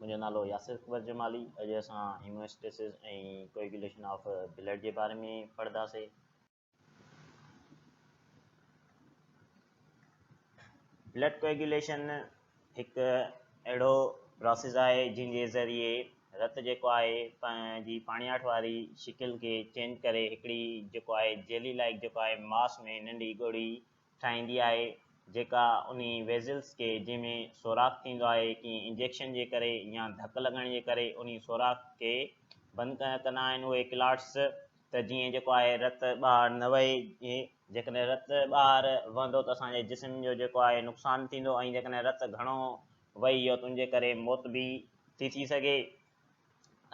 منهنجو نالو ياسر اڪبر جمالي. اڄ اسان هيمواسٽيسس ۽ ڪوئگيوليشن آف بلڊ جي باري ۾ پڙهنداسين. بلڊ ڪوئگيوليشن هڪ اهڙو پراسيس آهي جنهن جي ذريعي رت جيڪو آهي پنهنجي پاڻياٺ واري شڪل کي چينج ڪري هڪڙي جيڪو آهي جيلي لائيڪ جيڪو آهي ماس ۾ ننڍي ڳوڙهي ٺاهيندي آهي جيڪا انهي ويزلز کي جنهن ۾ سوراخ ٿيندو آهي ڪنهن انجيڪشن جي ڪري يا ڌڪ لڳڻ جي ڪري انهي سوراخ کي بند ڪندا آهن اهي ڪلاٽس ته جيئن جيڪو آهي رت ٻاهر نه وهي جيڪڏهن رت ٻاهر وهندو ته اسان جي جسم جو جيڪو آهي نقصان ٿيندو ۽ جيڪڏهن رت گهڻو وهي ويو ته ان جي ڪري موت به ٿي ٿي سگهي.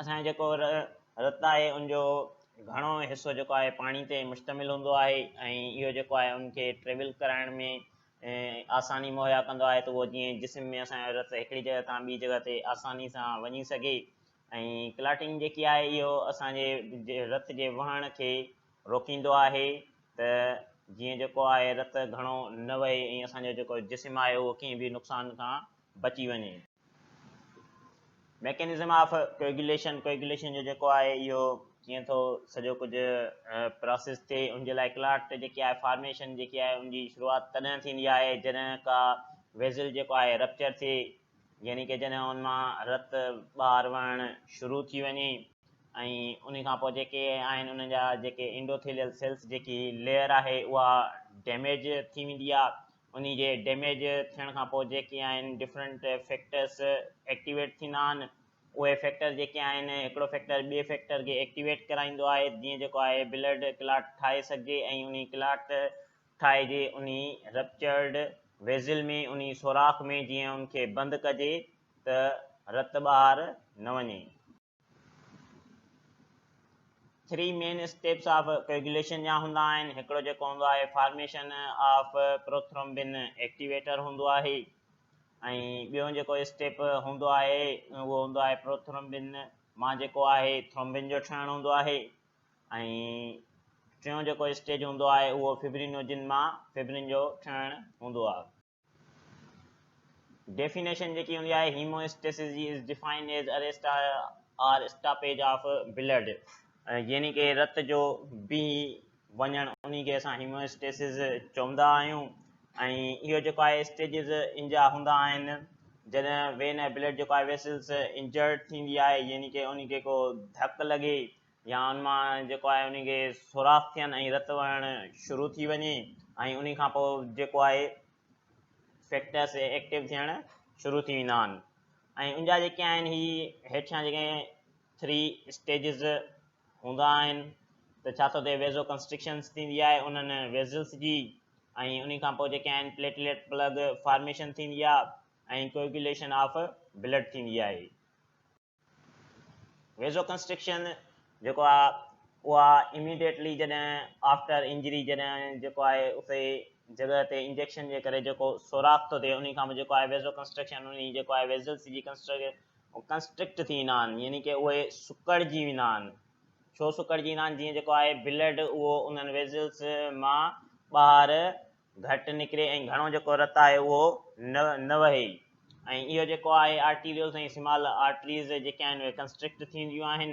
اسان جو جيڪو رت آهي ان جو گهڻو حصو جيڪو آهي پاڻي تي مشتمل هوندو آهي ۽ اهو جيڪو آهي ان کي ٽريول ڪرائڻ ۾ آساني مهيا ڪندو آهي ته اهو جيئن جسم ۾ اسان جو رت هڪڙي جڳهه تان ٻي جڳهه تي آساني سان وڃي سگهي ۽ ڪلاٽنگ جيڪي آهي اهو اسان جي رت جي وهڻ کي روڪيندو آهي ته جيئن جيڪو آهي رت گهڻو نه وهي ۽ اسان جو جيڪو جسم آهي اهو ڪنهن به نقصان کان بچي وڃي. ميڪنزم آف ڪوئگيوليشن، ڪوئگيوليشن جو جيڪو آهي اهو ڪيئن ٿو سڄو ڪجهه پراسيس ٿئي ان جي لاء ڪلاٽ جيڪي آهي فارميشن جيڪي آهي ان جي شروعات تڏهن ٿيندي آهي جڏهن ڪا ويزل جيڪو آهي رپچر ٿئي يعني ڪي جڏهن ان مان رت ٻاهر وهڻ شروع ٿي وڃي ۽ ان کان پوء جيڪي آهن انهن جا جيڪي انڊوٿيليل سيلس جيڪي ليئر آهي اها ڊيميج ٿي ويندي آهي انهي جي ڊيميج ٿيڻ کان پوء جيڪي آهن ڊفرنٽ فيڪٽرس ايڪٽيويٽ ٿيندا آهن اهي فيڪٽر جيڪي آهن هڪڙو فيڪٽر ٻئي فيڪٽر کي ايڪٽيويٽ ڪرائيندو آهي جيئن جيڪو آهي بلڊ ڪلاٽ ٺاهي سگهجي ۽ انهي ڪلاٽ ٺاهجي انهي رپچرڊ ويزل ۾ انهي سوراخ ۾ جيئن ان کي بند ڪجي ته رت ٻاهر نه وڃي. Three main steps of coagulation جا هوندا آهن هڪڙو جيڪو هوندو آهي فارميشن آف پروٿرومبن ايڪٽيويٽر هوندو آهي ۽ ٻيو جيڪو اسٽيپ هوندو آهي اهو هوندو آهي پروٿرومبن مان جيڪو آهي ٿرومبن جو ٺهڻ هوندو آهي ۽ ٽيون جيڪو اسٽيج هوندو آهي اهو فبرينوجن مان فبرين جو ٺهڻ هوندو آهي. ڊيفينيشن جيڪي هوندي آهي هيمواسٽيسس جي is defined as arrest or stoppage of blood يعني ڪي رت جو بيهي وڃڻ انهي کي اسان هيمواسٽيسس چوندا آهيون ۽ اهو جيڪو آهي اسٽيجز ان جا هوندا آهن جڏهن وين ۽ بلڊ جيڪو آهي ويسلس انجرڊ ٿيندي آهي يعني ڪي انهي کي ڪو ڌڪ لڳي يا ان مان جيڪو آهي انهي کي سوراخ ٿين ۽ رت وهڻ شروع ٿي وڃي ۽ انهي کان پوء جيڪو آهي فيڪٽرس ايڪٽو ٿيڻ شروع ٿي ويندا آهن ۽ ان جا جيڪي آهن هي هيٺيان جيڪي ٿري اسٽيجز هوندا آهن ته ڇا ٿو ٿئي ويزو ڪنسٽرڪشنس ٿيندي آهي انهن ويزلس جي ۽ انهي کان پوء جيڪي آهن پليٽليٽ پلگ فارميشن ٿيندي آهي ۽ ڪوئگيوليشن آف بلڊ ٿيندي آهي. ويزو ڪنسٽرڪشن جيڪو آ اها اميڊيٽلي جڏهن آفٽر انجري جڏهن جيڪو آهي اتي جڳهه تي انجيڪشن جي ڪري جيڪو سوراخ ٿو ٿئي انهي کان پوء جيڪو آهي ويزو ڪنسٽرڪشن انهي جيڪو آهي ويزلس جي ڪنسٽرڪٽ ٿي ويندا آهن يعني ڪي اهي سڪڙجي ويندا آهن ڇو سڪڙجي ويندا آهن جيئن جيڪو آهي بلڊ اهو انهن ويزلس مان ٻاهر گهٽ نڪري ۽ گهڻو جيڪو رت آهي اهو نه نه وهي ۽ اهو جيڪو آهي آرٽيريولز ۽ سمال آرٽريز جيڪي آهن اهي ڪنسٽرڪٽ ٿينديون آهن.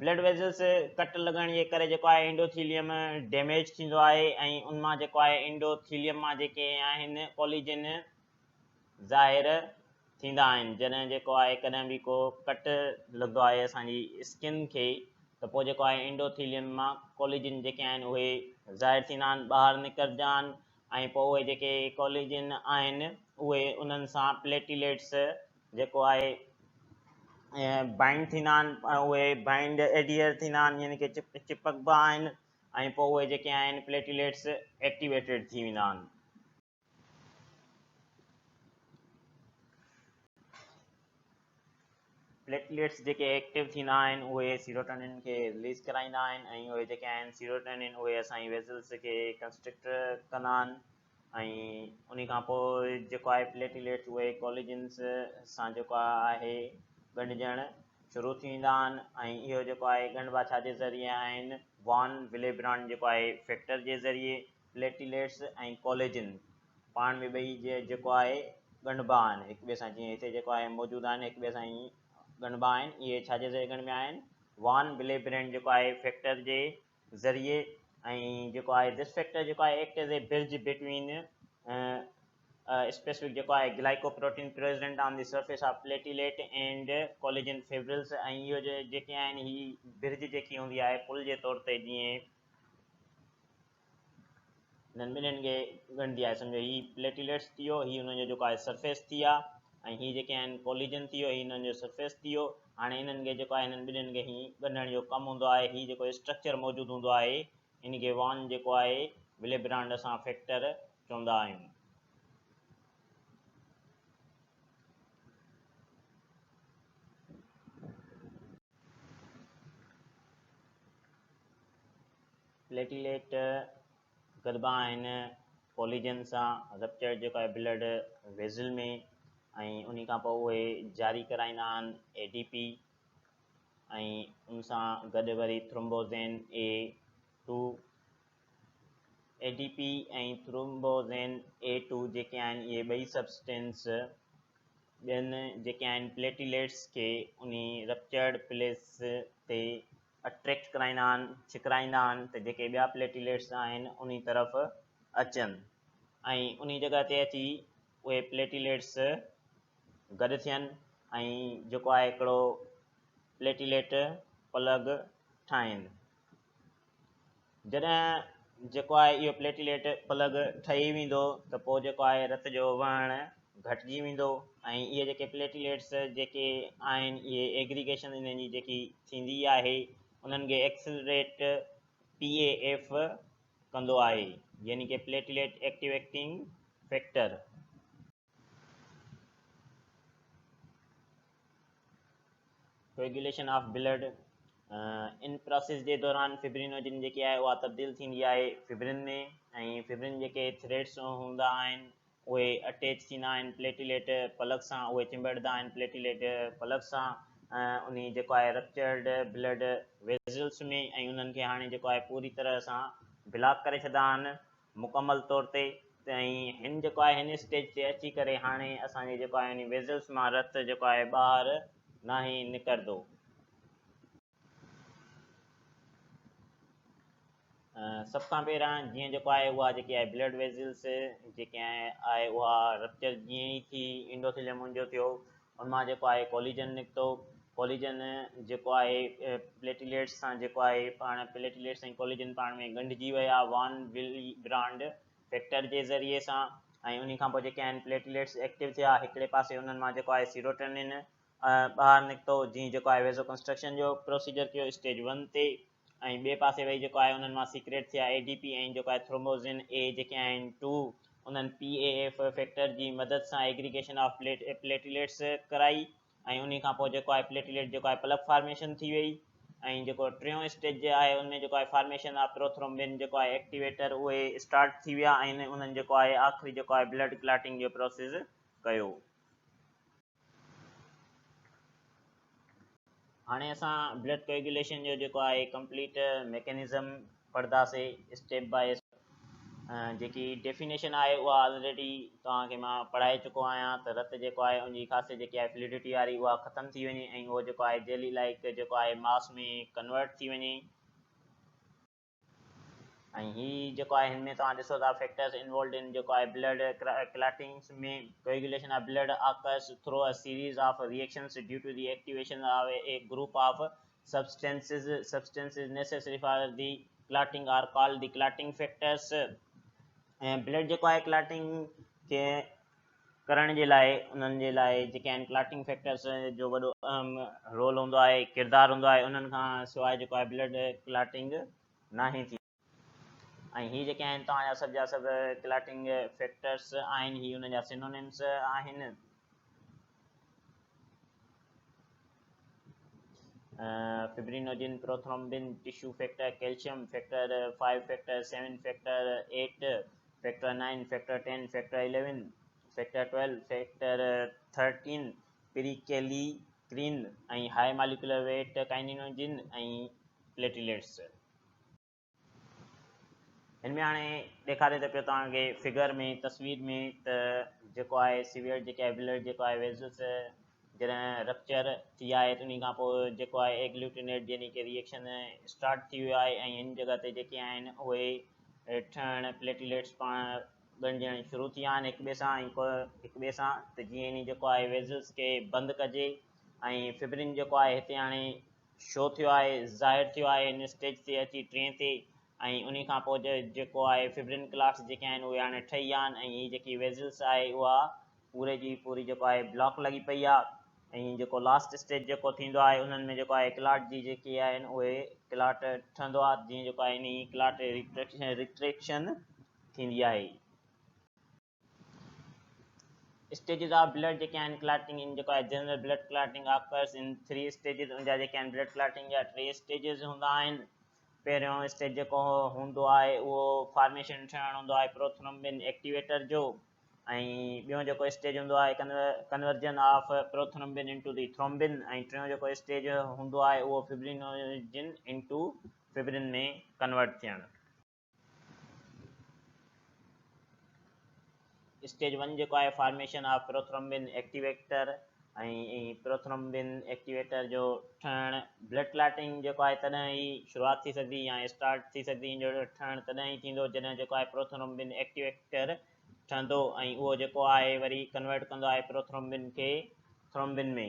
بلڊ ويزلس ڪٽ لڳڻ جي ڪري جيڪو آهي انڊوٿيليم ڊيميج ٿيندو آهي ۽ ان مان جيڪو آهي انڊوٿيليم مان جيڪي آهن ڪوليجن ظاهر ٿيندا آهن جڏهن جيڪو آهي ڪڏهن به ڪو ڪٽ لڳندو آهي اسان جي اسڪن کي ته پوء جيڪو آهي انڊوٿيليم مان ڪوليجن جيڪي آهن اهي ظاهر ٿيندا آهن ٻاهر نڪرندا آهن ۽ پوء اهي جيڪي ڪوليجن آهن اهي انهن سان پليٽيليٽس جيڪو آهي بائنڊ ٿيندا آهن اهي بائنڊ ايڊيئر ٿيندا آهن يعني ڪي چپڪبا آهن ۽ پوء اهي جيڪي آهن پليٽيليٽس ايڪٽيويٽيڊ ٿي ويندا آهن. پليٽليٽس جيڪي ايڪٽو ٿيندا آهن اهي سيروٽونين کي رليز ڪرائيندا آهن ۽ اهي جيڪي آهن سيروٽونين اهي اسان جي ويزلس کي ڪنسٽرڪٽ ڪندا آهن ۽ ان کان پوء جيڪو آهي پليٽليٽس اهي ڪوليجنس سان جيڪو آهي ڳنڍجڻ شروع ٿي ويندا آهن ۽ اهو جيڪو آهي ڳنڍبا ڇا جي ذريعي آهن وان وليبرانڊ جيڪو آهي فيڪٽر جي ذريعي پليٽيليٽس ۽ ڪوليجن پاڻ ۾ ٻئي جيڪو آهي ڳنڍبا آهن هڪ ٻئي سان جيئن هتي جيڪو آهي موجود آهن هڪ ٻئي سان ئي ڳنڍبا آهن اهي ڇا جي ذريعي ڳنڍبا آهن وان وليبرينڊ جيڪو آهي فيڪٽر جي ذريعي ۽ جيڪو آهي this factor جيڪو آهي act as a bridge between specific جيڪو آهي glyco protein present on the surface of platelet and collagen fibrils ۽ اهو جيڪي آهن هي برج جيڪي هوندي آهي پل جي طور تي جيئن انهن ٻنهين کي ڳنڍندي آهي سمجهو هي پليٽيليٽس ٿي ويو هي انهن جو جيڪو آهي سرفيس ٿي ويا ۽ هي جيڪي آهن ڪوليجن ٿي ويو هي انهن جو سرفيس ٿي ويو هاڻي انهن کي جيڪو آهي انهن ٻنهين کي هي ڳنڍڻ جو ڪم هوندو آهي هي جيڪو اسٽرڪچر موجود هوندو آهي ان کي وان جيڪو آهي وليبرانڊ اسان فيڪٽر چوندا آهيون. پليٽيليٽ گڏبا آهن ڪوليجن سان رپچرڊ جيڪو آهي بلڊ ويزل ۾ ۽ انهي کان پوء اهي جاري ڪرائيندا آهن اي ڊي پي ۽ ان سان گڏ وري thromboxane A two A D P ۽ thromboxane A two جيڪي آهن اهي ٻئي سبسٽينس ٻين جيڪي آهن پليٽيليٽس کي انهي رپچرڊ پليس تي اٽريڪٽ ڪرائيندا آهن، ڇڪرائيندا آهن ته جيڪي ٻيا پليٽيليٽس آهن انهي طرف اچن ۽ انهي جڳهه تي اچي اهي پليٽيليٽس گڏ ٿين ۽ جيڪو آهي هڪڙو پليٽيليٽ پلگ ٺاهين. جڏهن جيڪو آهي اهو پليٽيليٽ پلگ ٺهي ويندو ته پوء جيڪو آهي رت جو وهڻ گهٽجي ويندو ۽ اهي جيڪي پليٽيليٽس جيڪي آهن اهي ايگريگيشن انهن جي جيڪي ٿيندي آهي انهن کي ايڪسلريٽ پي اي ايف ڪندو آهي يعني ڪي platelet activating factor. Coagulation of blood in process جي دوران فبرينوجن جيڪي آهي اها تبديل ٿيندي آهي فبرين ۾ ۽ فبرين جيڪي ٿريڊس هوندا آهن اهي اٽيچ ٿيندا آهن پليٽيليٽ پلگ سان اهي چنبڙدا آهن پليٽيليٽ پلگ سان انهي جيڪو آهي رپچرڊ بلڊ ويزلس ۾ ۽ انهن کي هاڻي جيڪو آهي پوري طرح سان بلاڪ ڪري ڇڏندا آهن مڪمل طور تي ۽ هن جيڪو آهي هن اسٽيج تي اچي ڪري هاڻي اسان جي جيڪو آهي ويزلس مان رت جيڪو آهي ٻاهر ناهي نڪرندو. سڀ کان پهريان جيئن جيڪو آهي اها جيڪي آهي بلڊ ويزلس جيڪي آهي اها رپچر جيئن ئي ٿي انڊوٿيليم ان جو ٿيو ان مان جيڪو آهي ڪوليجن نڪتو، ڪوليجن جيڪو آهي پليٽيليٽس سان جيڪو آهي پاڻ پليٽيليٽس ۽ ڪوليجن پاڻ ۾ ڳنڍجي ويا وان ولي برانڊ فيڪٽر جي ذريعي سان ۽ انهي کان پوء جيڪي آهن پليٽيليٽس ايڪٽو ٿيا هڪڙي پاسي انهن مان جيڪو آهي سيروٽونين ٻاهر نڪتو جيئن جيڪو آهي ويزو ڪنسٽرڪشن جو پروسيجر ٿيو اسٽيج ون تي ۽ ٻئي پاسي وري جيڪو آهي انهن مان سيڪريٽ ٿيا اي ڊي پي ۽ جيڪو آهي ٿرومبوزين اي جيڪي آهن ٽو انهن پي اي ايف فيڪٽر جي مدد سان ايگريگيشن آف پليٽيليٽس ڪرائي ۽ انهي کان پوء جيڪو آهي پليٽيليٽ جيڪو آهي پلڪ فارميشن ٿي وئي ۽ جيڪو ٽيون اسٽيج جي آهي ان ۾ جيڪو آهي فارميشن آف پروٿرومبين جيڪو آهي ايڪٽيويٽر اهي اسٽارٽ ٿي ويا ۽ انهن جيڪو آهي آخري جيڪو آهي بلڊ ڪلاٽنگ جو پروسيس ڪيو. هاڻي اسان بلڊ ڪوئگيوليشن جو جيڪو آهي ڪمپليٽ ميڪينزم پڙهنداسي اسٽيپ باء جيڪي ڊيفينيشن آهي اها آلريڊي توهان کي مان پڙهائي چڪو آهيان ته رت جيڪو آهي ان جي خاصيت جيڪي آهي فلوئڊٽي واري اها ختم ٿي وڃي ۽ اهو جيڪو آهي جيلي لائيڪ جيڪو آهي ماس ۾ ڪنورٽ ٿي وڃي. ۽ هي جيڪو آهي هن ۾ توهان ڏسو ٿا فيڪٽرز انوالوڊ ان جيڪو آهي blood clottings ۾ coagulation of blood occurs through a series of reactions due to the activation of a group of substances substances necessary for the clotting are called the clotting factors ۽ blood جيڪو آهي clotting کي ڪرڻ جي لاء انهن جي لاء جيڪي آهن ڪلاٽنگ فيڪٽرز جو وڏو اهم رول هوندو آهي ڪردار هوندو آهي انهن کان سواء جيڪو آهي بلڊ ڪلاٽنگ ناهي ٿي. ۽ هي جيڪي آهن توهان جا سڀ جا سڀ ڪلاٽنگ فيڪٽرس آهن هي انهن جا سينونيمس آهن. Fibrinogen, prothrombin, tissue factor, calcium factor 5، factor 7، factor 8، factor 9، factor 10، factor 11، factor 12، factor 13، prekallikrein ۽ high molecular weight kininogen ۽ platelets. هن ۾ هاڻي ڏيکاري ٿو پيو توهان کي فگر ۾ تصوير ۾ ته جيڪو آهي سيويئر جيڪي آهي بلڊ جيڪو آهي ويزلس جڏهن رپچر ٿي آهي ته انهي کان پوء جيڪو آهي ايگلوٽينيٽ يعني ڪي ريئيڪشن اسٽارٽ ٿي ويو آهي ۽ ان جڳهه تي جيڪي آهن اهي ٺهڻ پليٽيليٽس پاڻ ڳنڍجڻ شروع ٿي ويا آهن هڪ ٻئي سان ۽ هڪ ٻئي سان ته جيئن انهي جيڪو آهي ويزلس کي بند ڪجي ۽ فبرين جيڪو آهي هتي هاڻي شو ٿيو آهي ظاهر ٿيو آهي هن اسٽيج تي اچي ٽئين تي ۽ انهي کان پوء جيڪو آهي فبرين ڪلاٽس جيڪي آهن اهي هاڻي ٺهي ويا آهن ۽ هي جيڪي ويزلس آهي اها پوري جي پوري جيڪو آهي بلاڪ لڳي پئي آهي ۽ جيڪو لاسٽ اسٽيج جيڪو ٿيندو آهي انهن ۾ جيڪو آهي ڪلاٽ جي جيڪي آهن اهي ڪلاٽ ٺهندو آهي جيئن جيڪو آهي انهي ڪلاٽ ريٽريڪشن ٿيندي آهي. اسٽيجز آف بلڊ جيڪي آهن ڪلاٽنگ ان جيڪو آهي general blood clotting occurs in 3 stages ان جا جيڪي آهن بلڊ ڪلاٽنگ جا ٽي اسٽيجز هوندا آهن پهريون اسٽيج جيڪو هوندو آهي اهو فارميشن ٺهڻ هوندو آهي پروٿرومبن ايڪٽيويٽر جو ۽ ٻيون جيڪو اسٽيج هوندو آهي conversion of prothrombin into the thrombin ۽ ٽيون جيڪو اسٽيج هوندو آهي اهو فبرينوجن انٽو فبرين ۾ ڪنورٽ ٿيڻ. اسٽيج ون جيڪو آهي formation of prothrombin activator ۽ prothrombin activator جو ٺهڻ بلڊ ڪلاٽنگ جيڪو آهي تڏهن ئي شروعات ٿي سگهندي يا اسٽارٽ ٿي سگهندي ان جو ٺهڻ تڏهن ئي ٿيندو جڏهن جيڪو آهي پروٿرومبن ايڪٽيويٽر ٺهندو ۽ اهو جيڪو آهي وري ڪنورٽ ڪندو آهي پروٿرومبن کي ٿرومبن ۾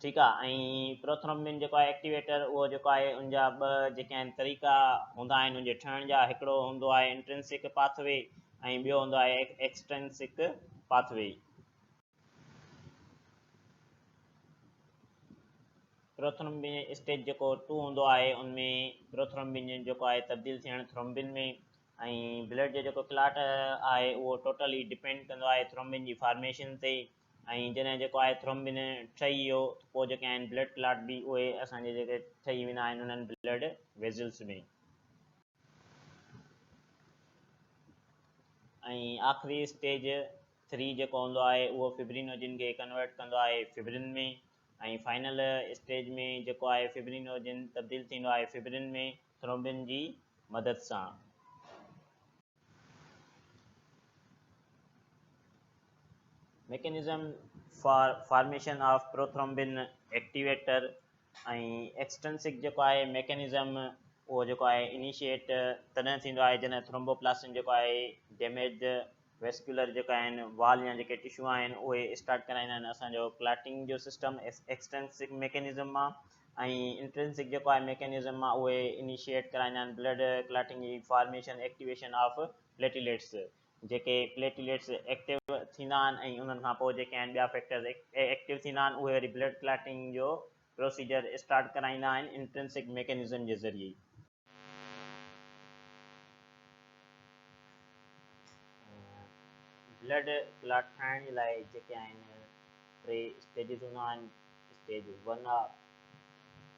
ٺيڪ آ ۽ پروٿرومبن جيڪو آهي ايڪٽيويٽر اهو جيڪو آهي ان جا ٻه جيڪي آهن طريقا هوندا آهن ان جي ٺهڻ جا هڪڙو هوندو آهي انٽرنسڪ پاٿ وي ۽ ٻيو هوندو آهي ايڪسٽرنسڪ پاٿ وي. پروٿرومبن اسٽيج جيڪو ٽو هوندو آهي ان ۾ پروٿرومبن جيڪو آهي تبديل ٿيڻ ٿرومبن ۾ ۽ بلڊ جو جيڪو ڪلاٽ آهي اهو ٽوٽلي ڊپينڊ ڪندو آهي ٿرومبن جي فارميشن تي ۽ جڏهن جيڪو آهي ٿرومبن ٺهي ويو ته پوء جيڪي آهن بلڊ ڪلاٽ به اهي اسان جي جيڪي ٺهي ويندا آهن انهن بلڊ ويزلس ۾. ۽ آخري اسٽيج ٿري جيڪو هوندو آهي اهو فبرينوجن کي ڪنورٽ ڪندو آهي فبرين ۾ ۽ فائنل اسٽيج ۾ جيڪو آهي فبرينوجن تبديل ٿيندو آهي فبرين ۾ ٿرومبن جي مدد سان. Mechanism for formation of prothrombin activator ۽ extrinsic جيڪو آهي ميڪنزم اهو جيڪو آهي انيشيٽ تڏهن ٿيندو آهي جڏهن ٿرومبوپلاسٽن جيڪو آهي ڊيميج ويسڪيولر جيڪا آهن وال يا جيڪي ٽشو آهن اهي اسٽارٽ ڪرائيندا آهن اسان جو ڪلاٽنگ جو سسٽم ايڪسٽرنسڪ ميڪنزم مان ۽ انٽرنسڪ جيڪو آهي ميڪنزم مان اهي انيشيئيٽ ڪرائيندا آهن بلڊ ڪلاٽنگ جي فارميشن ايڪٽيويشن آف پليٽيليٽس جيڪي پليٽيليٽس ايڪٽو ٿيندا آهن ۽ انهن کان پوء جيڪي آهن ٻيا فيڪٽرز ايڪٽو ٿيندا آهن اهي وري بلڊ ڪلاٽنگ جو پروسيجر اسٽارٽ ڪرائيندا آهن انٽرنسڪ ميڪنزم جي ذريعي. بلڊ ڪلاٽ ٺاهڻ جي لاء جيڪي آهن ٽي اسٽيجز هوندا آهن اسٽيج ون آ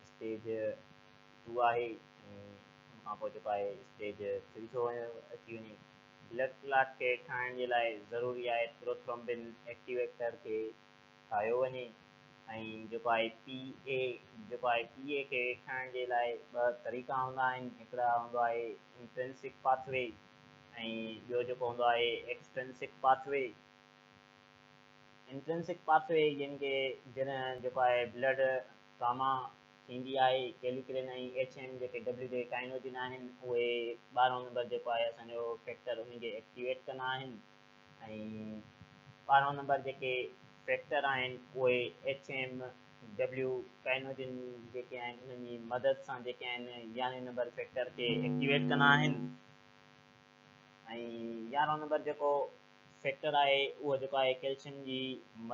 اسٽيج ٽو آهي ۽ ان کان پوء جيڪو آهي اسٽيج ٿري ٿو اچي وڃي. بلڊ ڪلاٽ کي ٺاهڻ جي لاء ضروري آهي پروٿرومبن ايڪٽيويٽر کي ٺاهيو وڃي ۽ جيڪو آهي پي اي جيڪو آهي پي اي کي ٺاهڻ جي لاء ٻه طريقا هوندا آهن هڪڙا هوندو آهي انٽرنسڪ پاٿ وي ۽ ٻيو جيڪو هوندو آهي extrinsic pathway. Intrinsic pathway يعني ڪي جڏهن جيڪو آهي بلڊ ٽراما ٿيندي آهي ڪيليڪرين ۽ ايڇ ايم جيڪي ڊبليو جي ڪائنوجن آهن اهي ٻارهون نمبر جيڪو آهي اسان جو فيڪٽر انهن کي ايڪٽيويٽ ڪندا آهن ۽ ٻارهون نمبر جيڪي فيڪٽر آهن اهي ايڇ ايم ڊبليو ڪائنوجن جيڪي آهن انهن جي مدد سان جيڪي آهن يارهين نمبر فيڪٽر کي ايڪٽيويٽ ڪندا آهن ۽ يارهون نمبر جيڪو فيڪٽر آهي اهو جيڪو آهي ڪيلشيم جي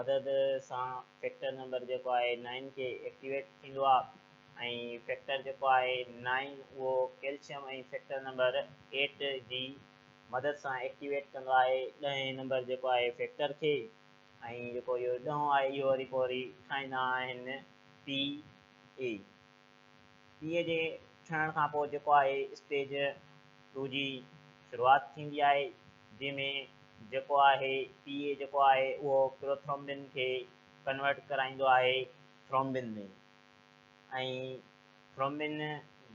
مدد سان فيڪٽر نمبر جيڪو آهي نائن کي ايڪٽيويٽ ٿيندو آهي ۽ فيڪٽر جيڪو آهي نائن اهو ڪيلشيم ۽ فيڪٽر نمبر ايٽ جي مدد سان ايڪٽيويٽ ڪندو آهي ڏهين نمبر جيڪو آهي فيڪٽر کي ۽ جيڪو اهو ڏهون آهي اهو وري پوء وري ٺاهيندا آهن پي اي پي اي جي ٺهڻ کان پوء جيڪو آهي اسٽيج ٽو جي شروعات ٿيندي آهي جنهن ۾ جيڪو آهي پي اي جيڪو آهي اهو پروٿرومبن کي ڪنورٽ ڪرائيندو آهي ٿرومبن ۾ ۽ ٿرومبن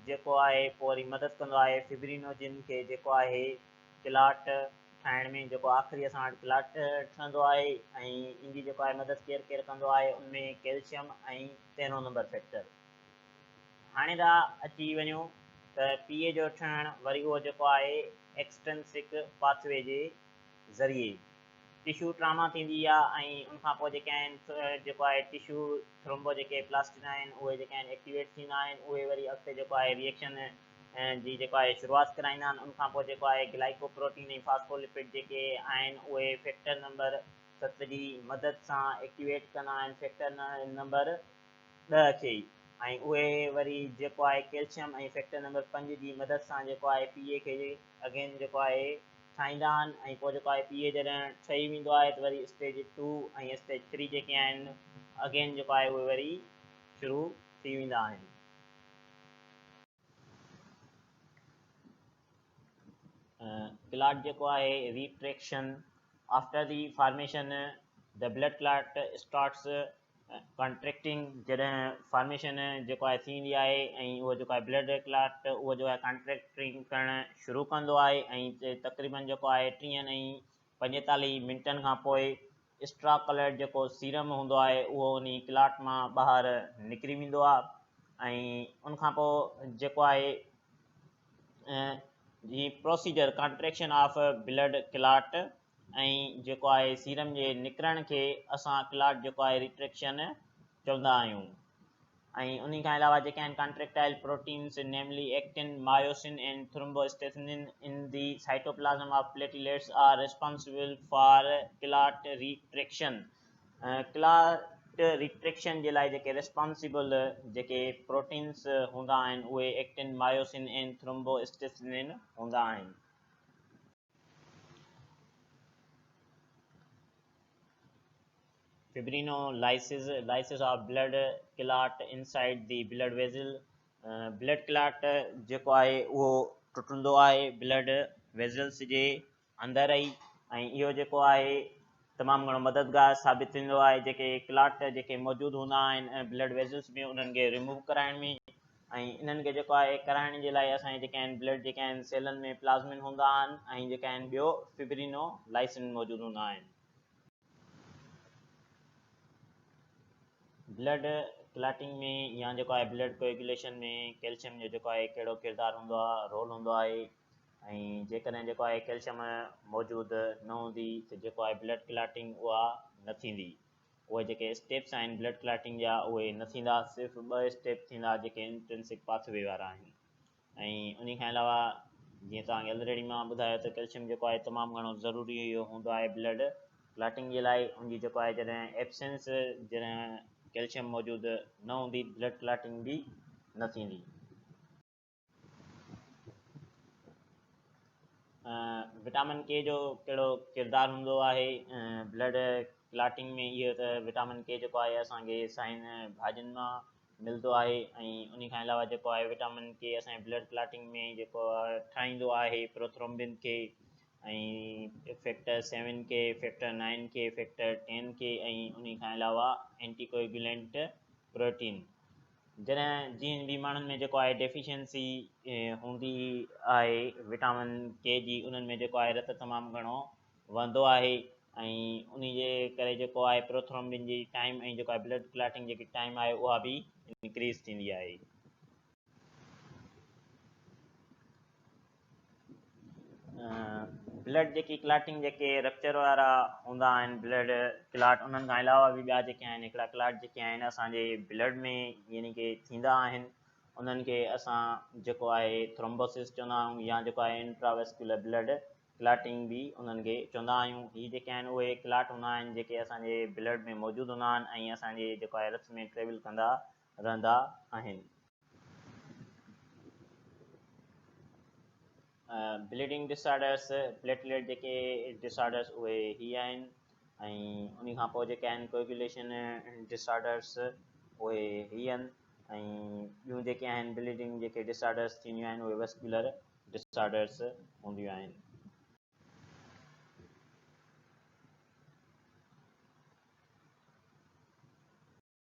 جيڪو آهي پوء وري مدد ڪندو آهي فبرينوجن کي جيڪو آهي ڪلاٽ ٺاهڻ. ٺاهڻ ۾ جيڪو آخري اسان وٽ ڪلاٽ ٺهندو آهي ۽ ان جي جيڪو آهي مدد ڪير ڪير ڪندو آهي ان ۾ ڪيلشيم ۽ تيرهون نمبر فيڪٽر. هاڻي ٿا اچي وڃون ته پي اي جو ٺهڻ وري اهو جيڪو آهي ايڪسٽرنسڪ پاٿ وي جي ذريعي ٽشو ٽراما ٿيندي آ ۽ ان کان پوء جيڪي آهن جيڪو آهي ٽشو ٿرومبو جيڪي پلاسٽن آهن اهي جيڪي آهن ايڪٽيويٽ ٿيندا آهن اهي وري اڳتي جيڪو آهي ريئيڪشن جي جيڪو آهي شروعات ڪرائيندا آهن ان کان پوء جيڪو آهي گلائيڪو پروٽين ۽ فاسفولپڊ جيڪي آهن اهي فيڪٽر نمبر 7 جي مدد سان ايڪٽيويٽ ڪندا آهن فيڪٽر نمبر 10 کي ۽ اهي وري جيڪو آهي ڪيلشيم ۽ فيڪٽر نمبر 5 جي مدد سان جيڪو آهي پي اي کي اگين جيڪو آهي ٺاهيندا آهن ۽ پوء جيڪو آهي پي اي جڏهن ٺهي ويندو آهي ته وري اسٽيج 2 ۽ اسٽيج 3 جيڪي آهن اگين جيڪو آهي اهي وري شروع ٿي ويندا آهن. ڪلاٽ جيڪو آهي retraction after the formation the blood clot starts contracting جڏهن فارميشن جيڪو آهي ٿي ويندي آهي ۽ اهو جيڪو آهي بلڊ ڪلاٽ اهو جو آهي ڪانٽريڪٽنگ ڪرڻ شروع ڪندو آهي ۽ تقريبن جيڪو آهي 30 ۽ 45 منٽن کان پوء اسٽرا ڪلرڊ جيڪو سيرم هوندو آهي اهو انهي ڪلاٽ مان ٻاهر نڪري ويندو آهي ۽ ان کان پوء جيڪو آهي جي procedure contraction of blood clot ۽ جيڪو آهي سيرم جي نڪرڻ کي اسان ڪلاٽ جيڪو آهي ريٽريڪشن چوندا آهيون ۽ انهي کان علاوه جيڪي آهن contractile proteins namely actin, myosin and thrombosthenin in the cytoplasm of platelets are responsible for clot retraction. Clot retraction جي لاء جيڪي ريسپانسبل جيڪي پروٽينز هوندا آهن اهي ايڪٽن، مايوسن ۽ ٿرومبوسٽيٿنين هوندا آهن. Fibrinolysis, lysis of blood clot inside the blood vessel, blood clot جيڪو آهي اهو ٽٽندو آهي بلڊ ويزلس جي اندر ئي ۽ اهو جيڪو آهي تمام گهڻو مددگار ثابت ٿيندو آهي جيڪي ڪلاٽ جيڪي موجود هوندا آهن بلڊ ويزلس ۾ انهن کي ريموو ڪرائڻ ۾ ۽ انهن کي جيڪو آهي ڪرائڻ جي لاء اسان جي جيڪي آهن بلڊ جيڪي آهن سيلن ۾ پلازمن هوندا آهن ۽ جيڪا آهن ٻيو فبرينو لائسن موجود هوندا آهن. بلڊ ڪلاٽنگ ۾ يا جيڪو آهي بلڊ ڪوئگيوليشن ۾ ڪيلشيم جو جيڪو آهي ڪهڙو ڪردار هوندو آهي رول هوندو آهي ۽ جيڪڏهن جيڪو آهي ڪيلشيم موجود نه هوندي ته جيڪو آهي بلڊ ڪلاٽنگ اها نه ٿيندي. اهي جيڪي اسٽيپس آهن بلڊ ڪلاٽنگ جا اهي نه ٿيندا صرف ٻه اسٽيپ ٿيندا جيڪي انٽرنسڪ پاٿ وي وارا آهن ۽ انهي کان علاوه جيئن توهان کي الريڊي مان ٻڌايو ته ڪيلشيم جيڪو آهي تمام گهڻو ضروري اهو هوندو آهي بلڊ ڪلاٽنگ جي لاء ان جي جيڪو آهي جڏهن ايبسنس جڏهن ڪيلشيم موجود نه هوندي بلڊ ڪلاٽنگ به نه ٿيندي. وٽامن ڪي جو ڪهڙو ڪردار هوندو آهي بلڊ ڪلاٽنگ ۾ اهو ته وٽامن ڪي جيڪو آهي اسانکي سائن ڀاڄين مان ملندو آهي ۽ ان کان علاوه جيڪو آهي وٽامن ڪي اسانجي بلڊ ڪلاٽنگ ۾ جيڪو ٺاهيندو آهي پروٿرومبن کي ۽ فيڪٽر 7 کي، فيڪٽر 9 کي، فيڪٽر 10 کي ۽ ان کان علاوه اينٽي ڪوئگولينٽ پروٽين جڏهن جن به ماڻهن ۾ جيڪو آهي ڊيفيشنسي هوندي آهي وٽامن ڪي جي انهن ۾ جيڪو آهي رت تمام گهڻو وهندو آهي ۽ انهي جي ڪري جيڪو آهي پروٿرومبن جي ٽائيم ۽ جيڪو آهي بلڊ ڪلاٽنگ جيڪي ٽائيم آهي اها به انڪريز ٿيندي آهي. بلڊ جيڪي ڪلاٽنگ جيڪي رپچر وارا هوندا آهن بلڊ ڪلاٽ انهن کان علاوه به ٻيا جيڪي آهن هڪڙا ڪلاٽ جيڪي آهن اسان جي بلڊ ۾ يعني ڪي ٿيندا آهن انهن کي اسان جيڪو آهي ٿرومبوسس چوندا آهيون يا جيڪو آهي انٽراويسڪيولر بلڊ ڪلاٽنگ به انهن کي چوندا آهيون هي جيڪي آهن اهي ڪلاٽ هوندا آهن جيڪي اسان جي بلڊ ۾ موجود هوندا آهن ۽ اسان جي جيڪو آهي رت ۾ ٽريول ڪندا رهندا آهن. بليڊنگ ڊس آرڊرس، پليٽليٽ جيڪي ڊس آرڊرس اهي هي آهن ۽ انهي کان پوء جيڪي آهن ڪوئگيوليشن ڊس آرڊرس اهي هي آهن ۽ ٻيون جيڪي آهن بليڊنگ جيڪي ڊس آرڊرس ٿينديون آهن اهي ويسڪيولر ڊس آرڊرس هونديون آهن.